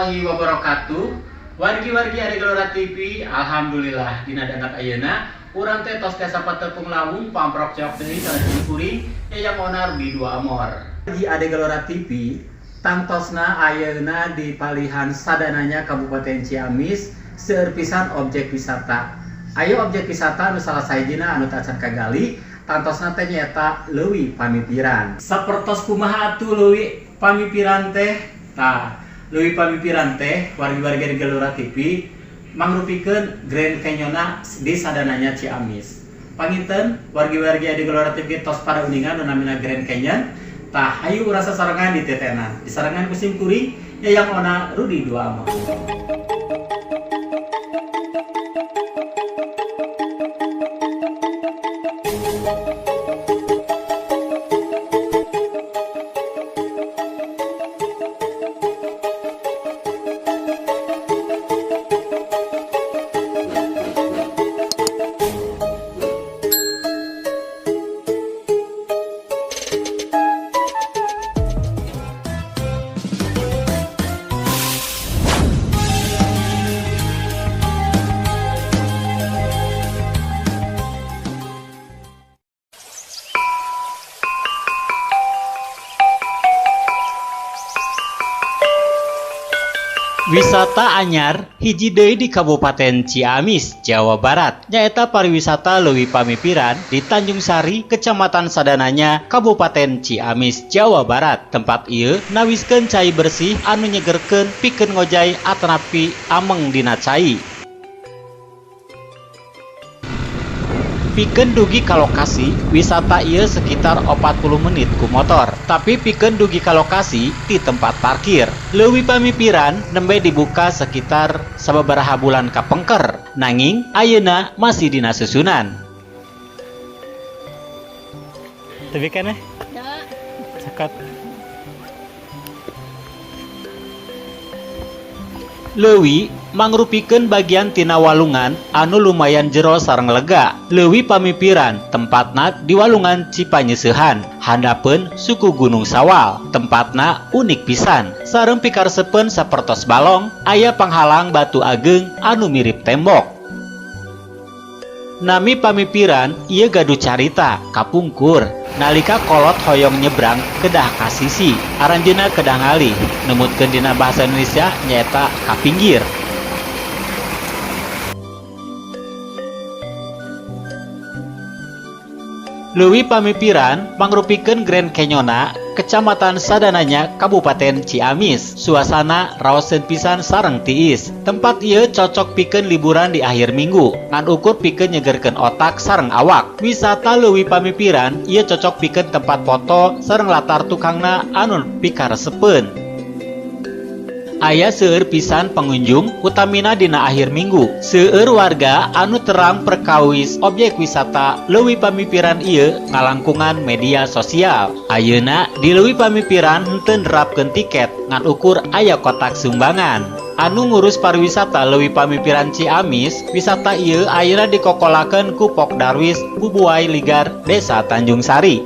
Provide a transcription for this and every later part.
Warahmatullahi wabarakatuh. Wargi-wargi Ade Gelora TV, alhamdulillah dina dangat ayeuna urang teh tos tiasa patepung lawung pamprok cok deui sareng kuring Yayang Onar di Dua Amor. Wargi Ade Gelora TV, tangtosna ayeuna di palihan Sadananya, Kabupaten Ciamis, seueur pisan objek wisata. Aya objek wisata anu salah sahijina anu tacan kagali tangtosna teh nyaeta Leuwi Pamipiran. Sapertos kumaha atuh Leuwi Pamipiran teh? Tah, Leuwi Pamipiran teh, wargi-wargi di Gelora TV, mangrupikeun Grand Canyonna di Sadananya, Ciamis. Panginten wargi-wargi di Gelora TV tos pada uningan nu namina Grand Canyon. Tah, hayu urang sasarengan ditetenan. Disarengan ku sim kuring Yayang Ona Rudi Dua Amor. Wisata anyar hiji deui di Kabupaten Ciamis, Jawa Barat, nyaeta pariwisata Leuwi Pamipiran di Tanjung Sari, Kecamatan Sadananya, Kabupaten Ciamis, Jawa Barat. Tempat ieu nawiskeun cai bersih anu nyegerkeun pikeun ngojay atanapi ameng dina cai. Pikeun dugi ka lokasi wisata ieu sekitar 40 menit ku motor. Tapi pikeun dugi ka lokasi di tempat parkir. Leuwi Pamipiran nembe dibuka sekitar sababaraha bulan kapengker. Nanging ayeuna masih dina susunan. Tapi kan eh? Cakat. Leuwi mangrupikeun bagian tina walungan anu lumayan jero sareng lega. Leuwi Pamipiran tempatna di Walungan Cipanyeuseuhan, handapeun suku Gunung Sawal. Tempatna unik pisan, sareng pikaresepeun sapertos balong, aya panghalang batu ageng anu mirip tembok. Nami Pamipiran ieu gaduh carita kapungkur. Nalika kolot hoyong nyebrang kedah ka sisi, aranjeunna kedah ngalih, numutkeun dina bahasa Indonesia nyaeta ka pinggir. Leuwi Pamipiran mangrupikeun Grand Canyonna Kecamatan Sadananya, Kabupaten Ciamis. Suasana raoseun pisan sareng tiis. Tempat ieu cocok pikeun liburan di akhir minggu, ngan ukur pikeun nyegerkeun otak sareng awak. Wisata Leuwi Pamipiran ieu cocok pikeun tempat foto sareng latar tukangna anu pikaresepeun. Aya seueur pisan pengunjung, utamina dina akhir minggu. Seueur warga anu terang perkawis objek wisata Leuwi Pamipiran ieu ngalangkungan media sosial. Ayeuna di Leuwi Pamipiran henteu nerapkeun tiket, ngan ukur aya kotak sumbangan. Anu ngurus pariwisata Leuwi Pamipiran Ciamis, wisata ieu ayeuna dikokolakeun ku Pokdarwis Bubuay Ligar, Desa Tanjung Sari.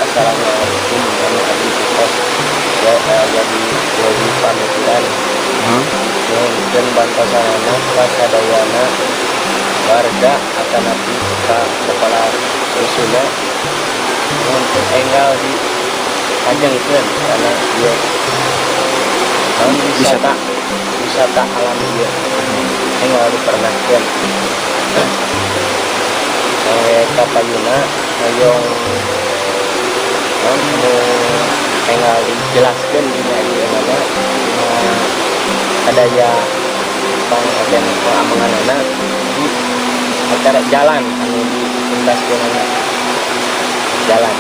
Assalamualaikum, kami abdi tos ya, jadi Leuwi Pamipiran. Nyuhunkeun bantosanana ka sadayana warga atanapi ka kepala dusunna untuk enggal dihajengkeun karena ieu naon wisata wisata alam ieu enggal dipernahkeun. Kapayuna hoyong naon anu enggal dijelaskeun dina ieu nama dina sadaya pangaten pangamenganana di acara jalan anu dituntaskeunana jalan.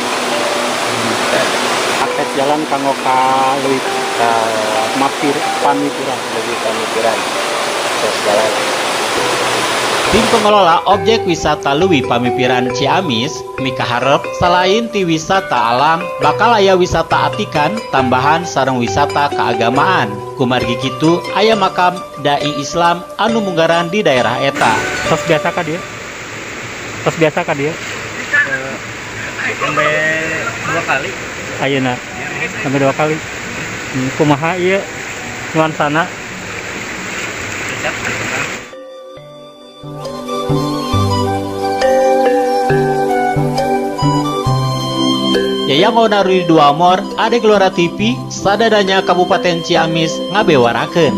Akses jalan kanggo ka Leuwi ka Mapir Pamipiran. Leuwi Pamipiran, akses jalan. Tim pengelola objek wisata Leuwi Pamipiran Ciamis mikaharep selain ti wisata alam bakal aya wisata atikan tambahan sareng wisata keagamaan. Kumargi kitu aya makam dai Islam anu munggaran di daerah eta. Tos biasa ka dieu? Tos biasa ka dieu? Sampai dua kali. Ayeuna sampai dua kali. Kumaha ieu Nuansana. Cecep. Yayang Ona Rudi Duamor, Ade Gelora TV, Sadadanya Kabupaten Ciamis, ngabewarakeun.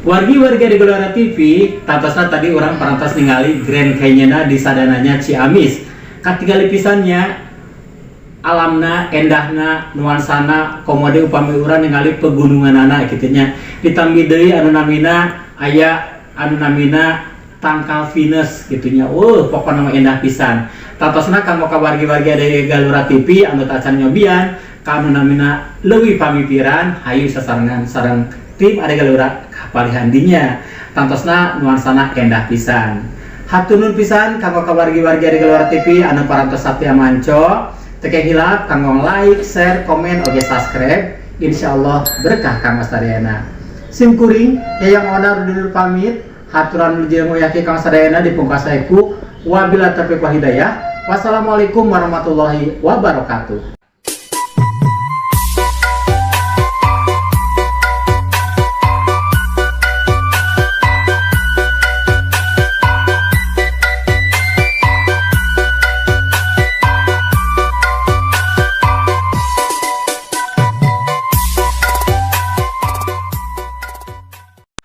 Wargi-warga di Gelora TV, tantosna tadi urang parantos ningali Grand Canyonna di sadananya Ciamis. Katingali pisan nya alamna, endahna, nuansana, komo deui upami urang ningali pegununganana kitu nya. Ditambih deui anu namina aya anu namina tangkal Venus kitu nya. Pokona mah endah pisan. Tantosna kanggo ka wargi-wargi dari Galura TV anu tacan nyobian ka anu namina Leuwi Pamipiran, hayu sasarengan sareng tim Ade Galura kapalihan dinya. Tantosna nuansana endah pisan. Hatur nuhun pisan kanggo ka wargi-wargi Ade Galura TV anu parantos satya manco. Teu hilap kanggo like, share, komen, oge subscribe. Insyaallah berkah kanggo sadayana. Sim kuring Yayang Onar dulur pamit. Haturan wilujeng uyaki kanggo sadayana dipungkas ku wabillahi taufiq wal hidayah. Wassalamualaikum warahmatullahi wabarakatuh.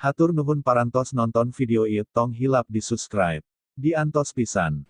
Hatur nuhun parantos nonton video ieu, tong hilap di subscribe. Diantos pisan.